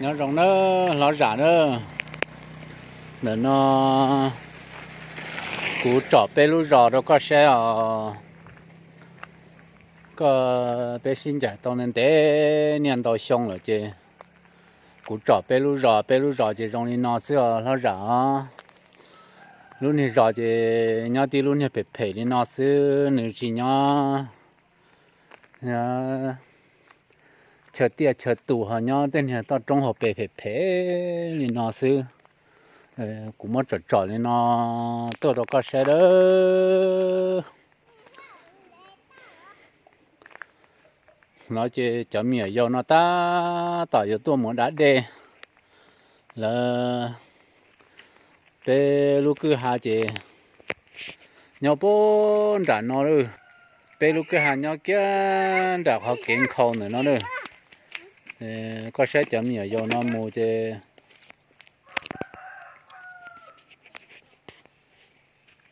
Nyob zoo nawb hlob Zam nawb. Ntawm no kuv tsom peb lub zos rau koj saib os. Koj, peb sib ncaim tau ntev ntev niaj ntau xyoo lawm ces kuv tsom peb lub zos, peb lub zos ces zoo li no xwb os hlob Zam os. Lub niag zos ces nyob tib lub niag phem phem li no xwb, nws tsis nyob chaw tiaj chaw tus, ho nyob tej niag toj roob hauv pes phem phem li no xwb. Kuv muab tsom tsom li no tuaj rau koj saib lawm. No ces cov me nyuam yaus no tab tom yuav tuaj mus da dej lawm. Peb lub kwj ha ces nyob puag nram no lawm. Peb lub kwj ha nyob kiag nram qhov kev nkhaus ntawm no lawm. Koj saib cov me nyuam yaus no mus ces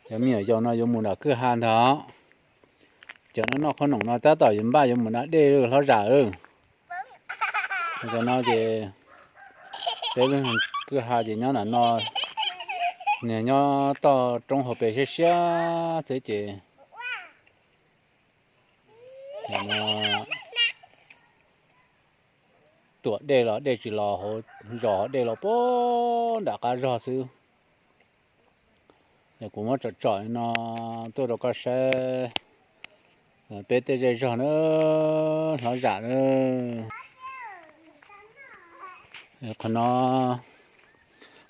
cov me nyuam yaus no yuav mus nram kwj ha ntag. Cov no noj qhob noom no tab tom yuav npaj yuav mus da dej lawm hlob Zam. Cov no ces peb lub kwj ha ces nyob nram no, nws nyob toj roob hauv pes siab siab xwb ces tuam dej los dej tsis los hauv zos, dej los puag nram qab zog xwb. Kuv muab tsom tsom li no tuaj rau koj saib peb tej zej zog na hlob Zam na. Qhov no,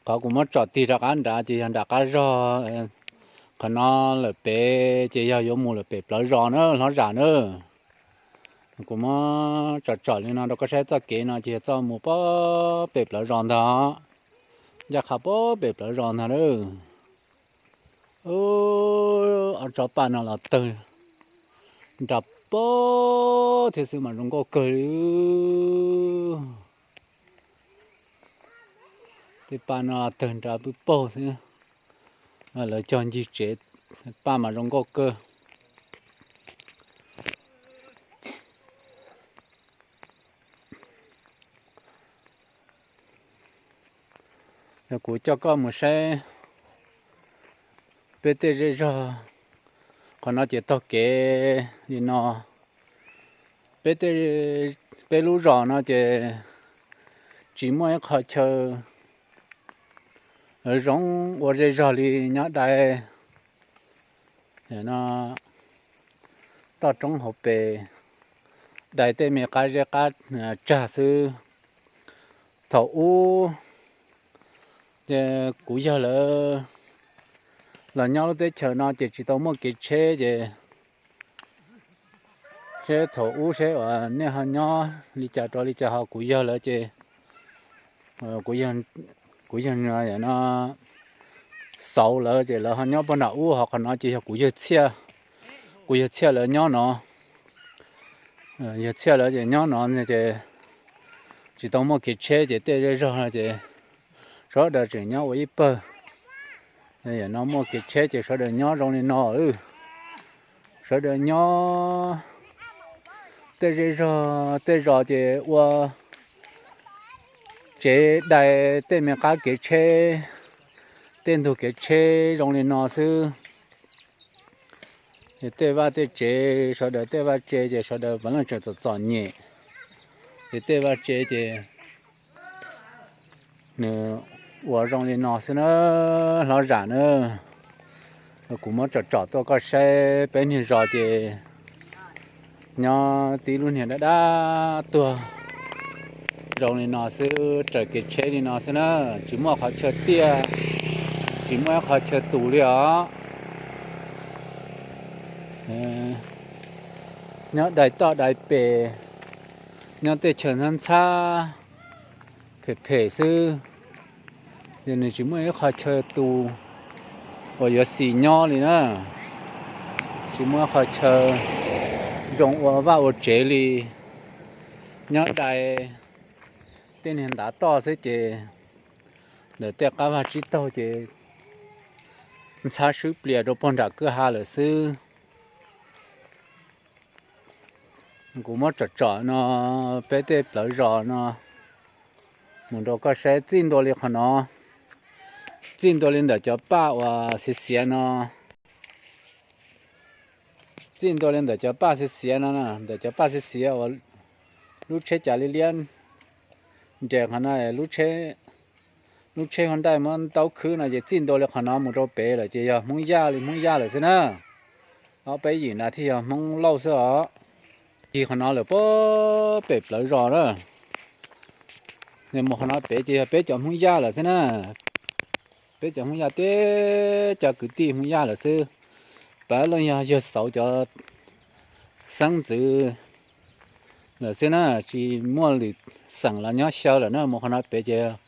qhov kuv muab tsom tig rov qab nrad ces yog nram qab zog. Qhov no lawm pem ces yog yuav mus lawm pem plawv zos na hlob Zam na. Kuv muab tsom tsom li no rau koj saib, txoj kev no ces yog txoj mus puag pem plawv zos ntag. Ncaj qha puag pem plawv zos ntag lawm. Ob tsob paj no los tawg nra paug thiab xwb mas zoo nkauj kawg li. Tej paj no tawg nra pw paug xwb, lawv cog ncig tsev, paj mas zoo nkauj kawg. Yog kuv coj koj mus saib peb tej zej zog. Qhov no ces taug kev li no. Peb tej, peb lub zos no ces tsis muaj ib qho chaw zoo ua zej zog li nyob dai no, toj roob hauv pes, dai tej me qab zeb qab tsag xwb. Thaum ub ces kuv yawg lawv los nyob lub teb chaws no ces tsis tau muaj kev tsheb ces seb thaum ub seb uas nej ho nyob li cas rau li cas, ho kuv yawg lawv ces kuv yawg no xauv lawv ces lawv ho nyob puag nram ub, ho qhov no ces yog kuv yawg Txhiaj, kuv yawg Txhiaj lawv nyob no. Yawg Txhiaj lawv ces nyob no ces tsis tau muaj kev tsheb ces tej zej zog no ces sawv daws tseem nyob ua ib pawg. Yam no muaj kev tsheb ces sawv daws nyob zoo li no. Sawv daws nyob tej zej zog tej zos ces ua tsev dai tej me qab kev tsheb, tej ntug kev tsheb zoo li no xwb. Ces tej vaj tej tsev, sawv daws tej vaj tsev ces sawv daws puav leej tseem txom txom nyem. Ces tej vaj tsev ces nws ua zoo li no xwb na, hlob Zam na. Kuv muab tsom tsom tuaj koj saib peb niag zos ces nyob tib lub niag dab dab tuag zoo li no xwb, raws kev tsheb li no xwb na, tsis muaj qhov chaw tiaj, tsis muaj ib qhov chaw tus li os. Nyob dai toj dai pes, nyob tej chaw ntxhab ntxhab phem phem xwb, ces nws tsis muaj ib qho chaw tus uas yuav xis nyob li na. Tsis muaj ib qho chaw zoo ua vaj ua tsev li. Nyob dai tej niag ntav toj xwb ces ntawm tej qab vaj tsib taug ces ntxhab swb plias rau puag nram kwj ha lawm xwb. Kuv muab tsom tsom no, peb tej plawv zos no, Mus rau koj saib, txij ntua li qhov no, txij ntua li ntawm cov paj uas xiav xiav no, txij ntua li ntawm cov paj xiav xiav no, ntawm cov paj xiav xiav uas lub tsheb cav liab liab nres qhov no, lub tsheb Honda muab ntaub khwb no ces txij ntua li qhov no mus rau pem lawm ces yog Hmoob Yaj li Hmoob Yaj lawm xwb na. Ob peb yim na thiaj yog Hmoob Lauj xwb os. Ci qhov no lawm pem plawv zos na. Mus qhov no pem ces yog peb cov Hmoob Yaj lawm xwb na. Peb cov Hmoob Yaj teb cov kwv tij Hmoob Yaj lawm xwb. Pab leej yog yawg Xauv cov xeeb ntxwv lawm xwb na, tsis muaj lwm xeem los nyob xyaw lawm na. Mus qhov no pem ces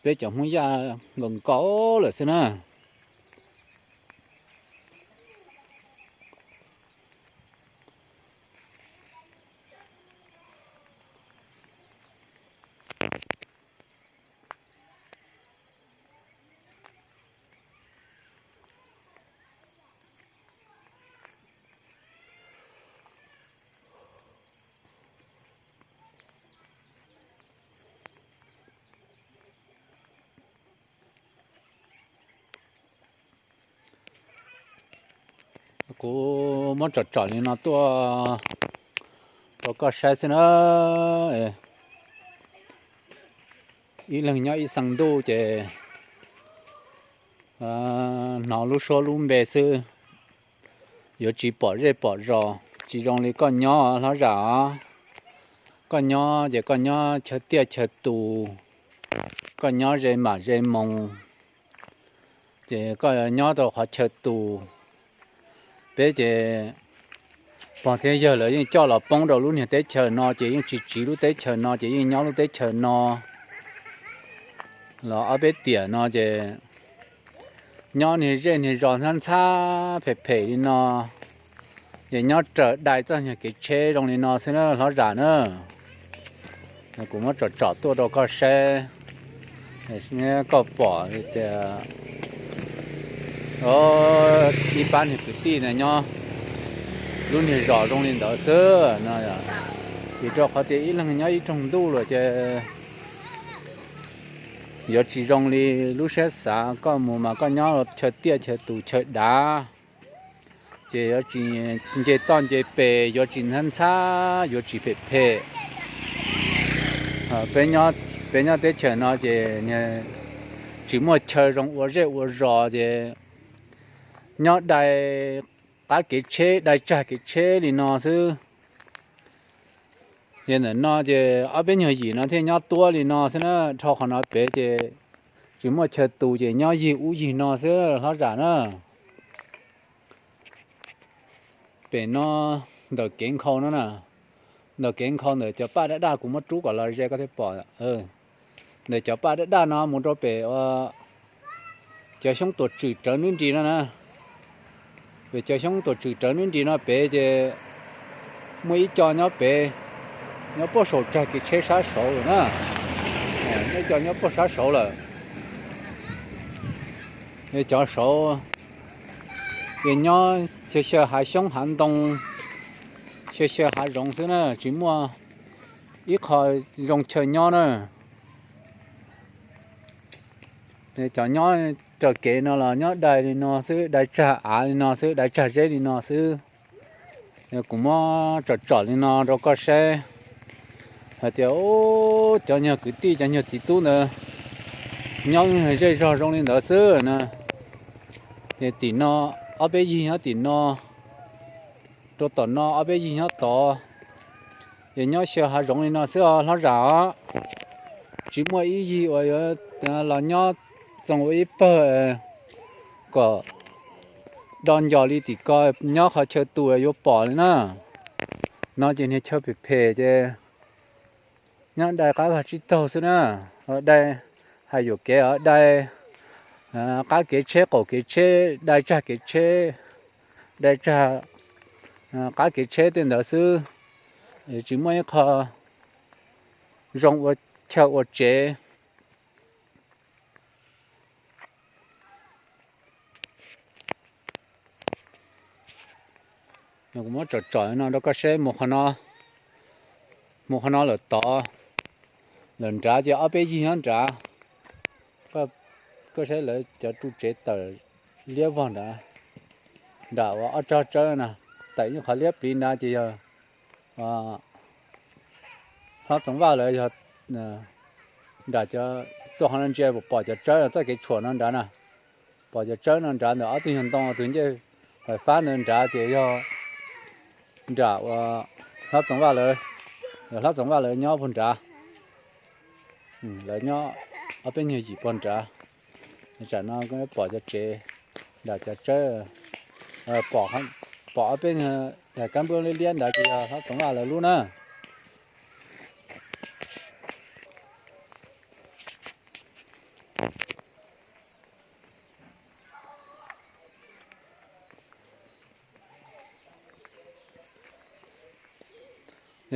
peb cov Hmoob Yaj nkaus nkaus lawm xwb na. Kuv muab tsom tsom li no tuaj rau koj saib xwb na. Ib leeg nyob ib xeev ntuj ces hnov lub suab lub npe xwb, yuav tsis pom zej pom zos, tsis zoo li koj nyob hlob zam os. Koj nyob ces koj nyob chaw tiaj chaw tus, koj nyob ze mam ze moos, ces koj nyob rau qhov chaw tus. Peb ces pog thiab yawg lawv yeej coj los poob rau lub niag teb chaws no ces yeej tsis tsiv lub teb chaws no ces yeej nyob lub teb chaws no los ob peb tiam no ces nyob niag zej niag zos ntxhab ntxhab phem phem li no, ces nyob raws dai txoj niag kev tsheb zoo li no xwb na hlob zam na. Kuv muab tsom tsom tuaj rau koj saib, koj pom tias ib pab niag kwv tij na nyob lub niag zos zoo li ntawd xwb no. Vim rau qhov tias ib leeg nyob ib roog ntuj lawm ces yuav tsis zoo li lub siab xav. Koj mus mas koj nyob chaw tiaj chaw tus chaw dav, ces yuav tsis nce toj nce pes, yuav tsis ntxhab ntxhab, yuav tsis phem phem. Peb nyob teb chaws no ces tsis muaj chaw zoo ua zej ua zos ces nyob dai qab kev tsheb, dai tsag kev tsheb li no xwb. Ces ntawm no ces ob peb nyuag yim no thiaj nyob tuab li no xwb na. Dhau qhov no pem ces tsis muaj chaw tus ces nyob yig ub yig no xwb hlob zam na. Pem no ntawm kev nkhaus no na, ntawm kev nkhaus ntawm cov paj daj daj kuv muab rub kom los ze koj thiaj pom. Ntawm cov paj daj daj no mus rau pem cov xyoob tuam tswm rawv nruab nris no na. Pem cov xyoob tuam tswm rawv nruab nris no pem ces muaj ib co nyob pem, nyob puag saum tsag kev tsheb sab saud lawm na. Muaj ib co nyob puag sab saud lawm. Cov saud ces nyob xyaw xyaw hav xyoob hav ntoo, xyaw xyaw hav zoov xwb na, tsis muaj ib qho zoo chaw nyob na. Cov nyob raws kev no los nyob dai li no xwb, dai tsag av li no xwb, dai tsag zeb li no xwb. Kuv muab tsom tsom li no rau koj saib hais tias cov nyuag kwv tij cov nyuag txiv tub ntawd nyob zej zog zoo li ntawd xwb na. Tim no ob peb yig nyob tim no, rau tom no ob peb yig nyob tod, ces nyob xyaw hav zoov li no xwb os hlob zam os. Tsis muaj ib yig uas yuav los nyob txoos ua ib pawg kom do ncos li tim ko nyob qhov chaw tus yuav pom li na. No ces niag chaw phem phem ces nyob dai qab vag tsib taug xwb na, dai hais yuam kev os, dai qab kev tsheb qaum kev tsheb, dai tsag kev tsheb, dai tsag qab kev tsheb tej ntawd xwb. Tsis muaj ib qho zoo ua chaw ua tsev. Kuv muab tsom tsom no rau koj saib, mus qhov no lawm tod, Lawm nrad ces ob peb yig nyob nrad, koj saib lawv cov ru tsev tawm liab vog nrad, nram uas ob rog tsawb na, tawm ib qhov liab pliv nrad ces yog hlob Txoov Vaj lawv yog nram cov tuaj qhov no ntsia pom cov tsawb txoj kev tshuam no nrad na. Pom cov tsawb no nrad ntawm ob tug nyuag ntoo tus ncej fais fab ntawd nrad ces yog nram uas hlob Txoov Vaj lawv, hlob Txoov Vaj lawv nyob puag nrad. Lawv nyob ob peb nyuag yim puag nrad. Tsam no pom cov tsev nram cov tsawb, pom ob peb kab nplooj liab liab nrad ces yog hlob Txoov Vaj lawv lub na.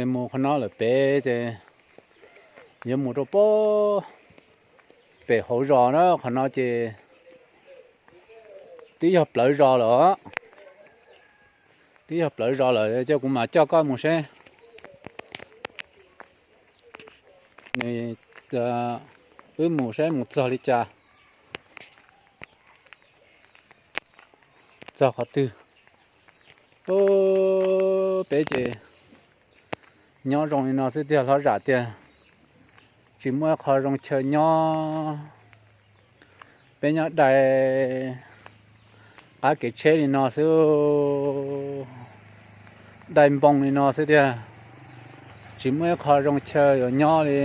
Es mus qhov no lawm pem ces yuav mus rau pem hauv zos na, qhov no ces twb yog plawv zos lawm. Twb yog plawv zos lawm, coj kuv mam coj koj mus seb. Nws, wb mus saib mus txog li cas, txog qhov twg. Peb ces nyob zoo li no xwb tiag hlob zam tiag, tsis muaj ib qho zoo chaw nyob. Peb nyob dai qab kev tsheb li no xwb, dai npoo li no xwb tiag, tsis muaj ib qho zoo chaw yuav nyob li.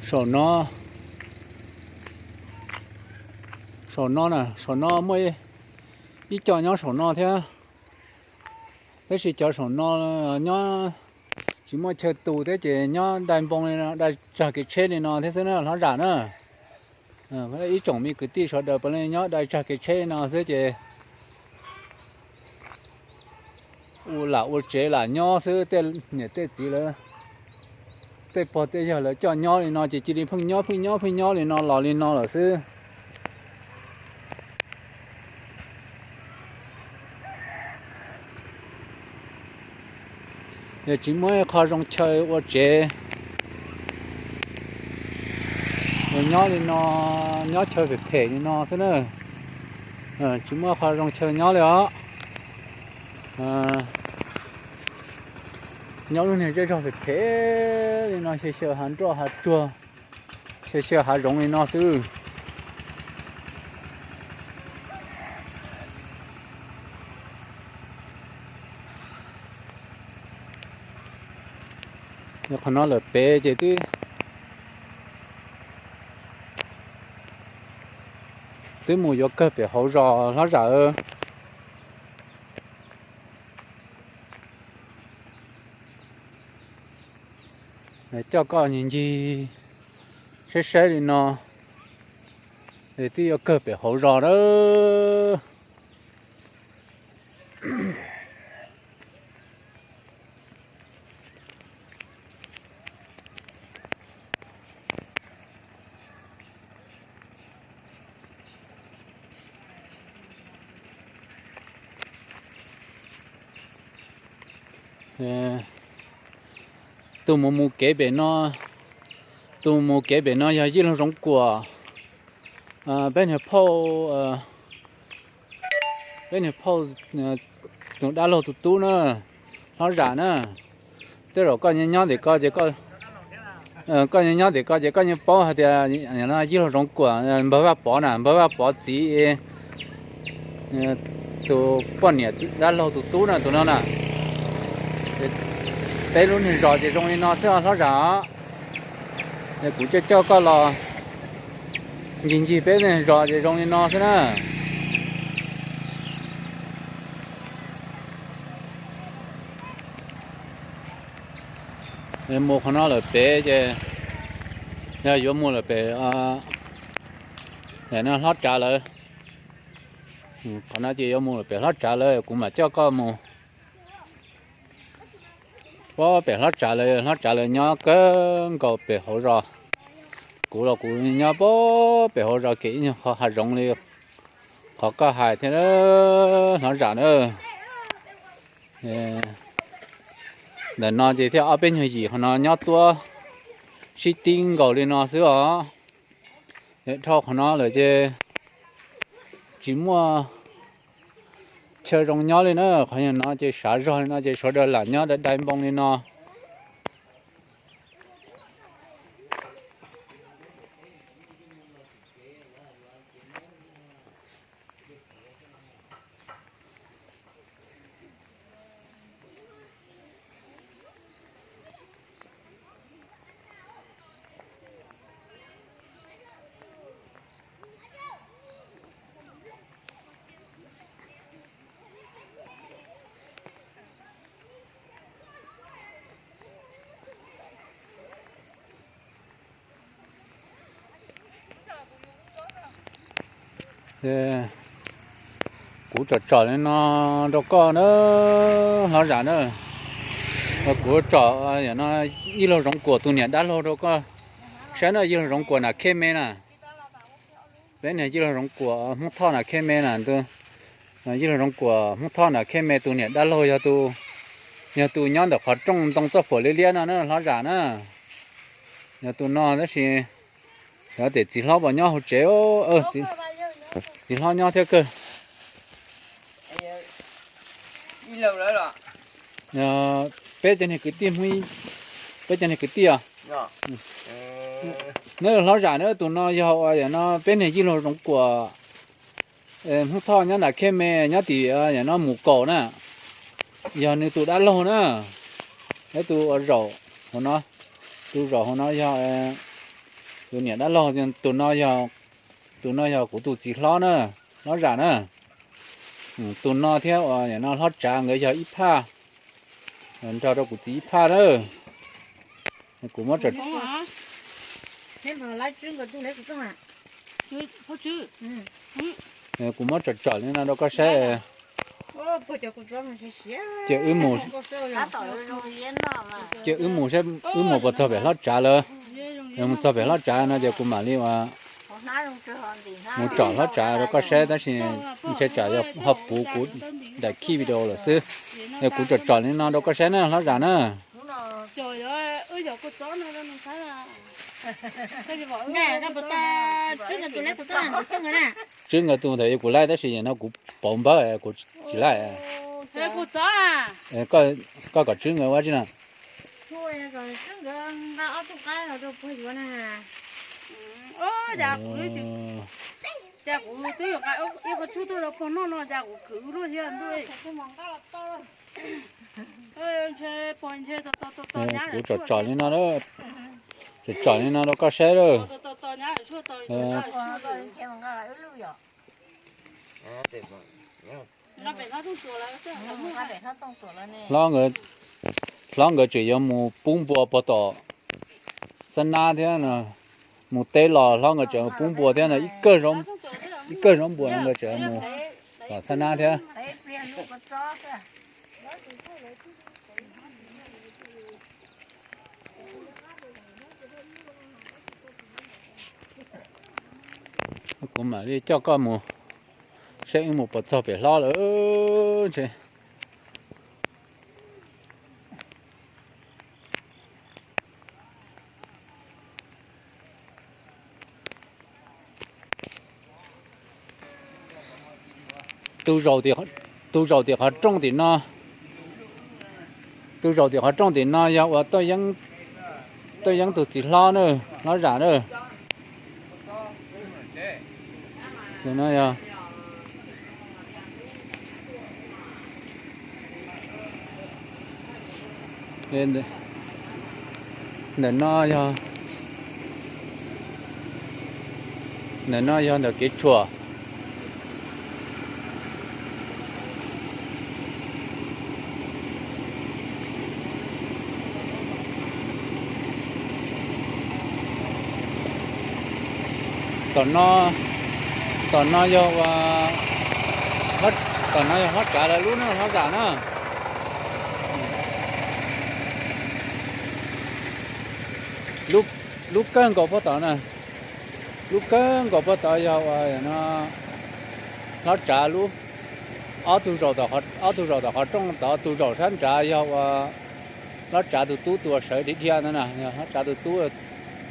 Saum no, saum no na, saum no muaj ib co nyob saum no thiab, tab sis cov saum no nyob tsis muaj chaw tu thiab ces nyob dai npoo li no, dai tsag kev tsheb li no thiab xwb na hlob zam na. Ib tsoom me kwv tij sawv daws puav leej nyob dai tsag kev tsheb no xwb ces ua lam ua tsev lam nyob xwb, tej niam tej txiv lawv, tej pog tej yawg lawv coj nyob li no ces cia li pheej nyob pheej nyob pheej nyob li no los li no lawm xwb. Yog tsis muaj ib qho zoo chaw ua tsev, nyob li no, nyob chaw phem phem li no xwb na, tsis muaj qho zoo chaw nyob li os. Nyob lub niag zej zog phem phem li no, xyaw xyaw hav nroj hav tsuag, xyaw xyaw hav zoov li no xwb. Qhov no lawm pem ces twb, twb mus yuav kawg pem hauv zos hlob zam. Coj koj ncig ncig saib saib li no, es twb yuav kawg pem hauv zos lawm. Tus mus mus kev pem no, tus mus kev pem no yog Yij Laug Zoov Kuam, peb niag phauj, peb niag phauj tus dab laug tus tub na, hlob zam na. Tej zaum koj nyob nyob tim ko ces, koj nyob nyob tim ko ces koj yeej paub hais tias Yij Laug Zoov Kuam, npawg Vaj Pov na, npawg Vaj Pov txiv, tus poj niam dab laug tus tub na tus no na. Peb lub niag zos ces zoo li no xwb hlob zam os. Es kuv coj coj koj los ncig ncig peb zos ces zoo li no xwb na. Mus qhov no lawm pem ces yog yuav mus lawm pem, no Hlob Tsav lawv. Qhov no ces yuav mus lawm pem Hlob Tsav lawv, kuv mam coj koj mus. Puag pem Hlob Tsav lawv, Hlob Tsav lawv nyob kawg nkaus pem hauv zos. Kuv los kuv nyob puag pem hauv zos kev ib nyuag qhov hav zoov li qhov koj hais thiab Hlob Zam na. Ntawm no ces thiaj ob peb nyuag yim qhov no nyob tuab sib tib nkaus li no xwb os. Dhau qhov no lawm ces tsis muaj chaw zoo nyob li na. Qhov no ces sav zog li no ces sawv daws lam nyob dai dai npoo li no. Kuv tsom tsom li no rau koj na, Hlob Zam na. Kuv tsom no Yij Laug Zoov Kuam tus niam dab laug rau koj saib na, Yij Laug Zoov Kuam Nam Khej Me na. Peb niag Yij Laug Zoov Kuam Hmoob Thoj Nam Khej Me na, Yij Laug Zoov Kuam Hmoob Thoj Nam Khej Me tus niam dab laug yog tus nyob ntawm qhov rooj ntoo txoj phuam liab liab no na Hlob Zam na. Yog tus no tab sis yog tias txiv hlob puas nyob hauv tsev, txiv hlob nyob thiab kawg. Peb cov niag kwv tij, peb cov niag kwv tij os. Neb Hlob Zam na, tus no yog ua no peb niag Yij Laug Zoov Kuam Hmoob Thoj nyob Nam Khej Me nyob tim no Mus Kaum na. Yog nws tus dab laug na. Tus ua zaum hauv no, tus zaum hauv no yog tus niam dab laug, tus no yog kuv tus txiv hlob na, Hlob Zam na. Tus no thiab ua no Hlob Tsav nkawd yog ib phaj, nrog rau kuv txiv ib phaj na. Kuv muab, kuv muab tsom tsom li no rau koj saib. Ces wb mus, ces wb mus, wb mus puas txog pem Hlob Tsav lawv, mus txog pem Hlob Tsav no ces kuv mam li ua mus tsom Hlob Tsav rau koj saib, tab sis ntshe tsam yog ho puv kuv daim khij video lawm xwb. Es kuv tsom tsom li no rau koj saib na Hlob Zam na. Tswb nkawd tus ntawd kuv laij tab sis no kuv pauv npawb kuv tsis laij. Koj kom tswb nkawd ua tsi na? Kuv tsom tsom li no, tsom tsom li no rau koj saib lawm. Hlob nkawd tseem yuav mus pub npua puag tom Xab Nab thiab no. Mus teb los hlob nkawd tseem pub npua thiab no, ib kawg zaub npua no nkawd tseem mus tom Xab Nab thiab. Kuv mam li coj koj mus saib wb mus puas txog pem hlob lawm ntshe. Tu zaum tim qhov rooj tim no, tu zaum tim qhov rooj tim no yog ua Toj Yeeb tus txiv hlob na, Hlob Zam na. Ntawm no yog Ntawm no yog ntawm kev tshuam. Tom no, tom no yog ua, tom no yog hlob Tsav lawv lub na, hlob Zam na. Lub kawg nkaus puag tod na, lub kawg nkaus puag tod yog ua no hlob Tsav lub. Ob tug zaum, ob tug zaum tom qhov rooj tod, tus zaum sab nrad yog ua hlob Tsav tus tub, tus uas sawv dhia dhia ntawd na, yog hlob Tsav tus tub,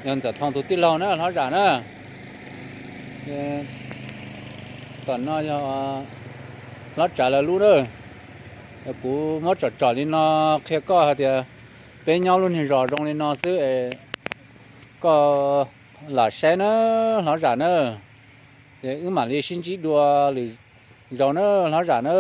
yog Ntxawm Thoo tus tij laug na, hlob Zam na. Tom no yog hlob Tsav lawv lub na. Kuv muab tsom tsom li no qhia koj hais tias peb nyob lub niag zos zoo li no xwb es koj lam saib na, hlob Zam na. Ces wb mam li sib ntsib dua lwm zaus na, hlob Zam na.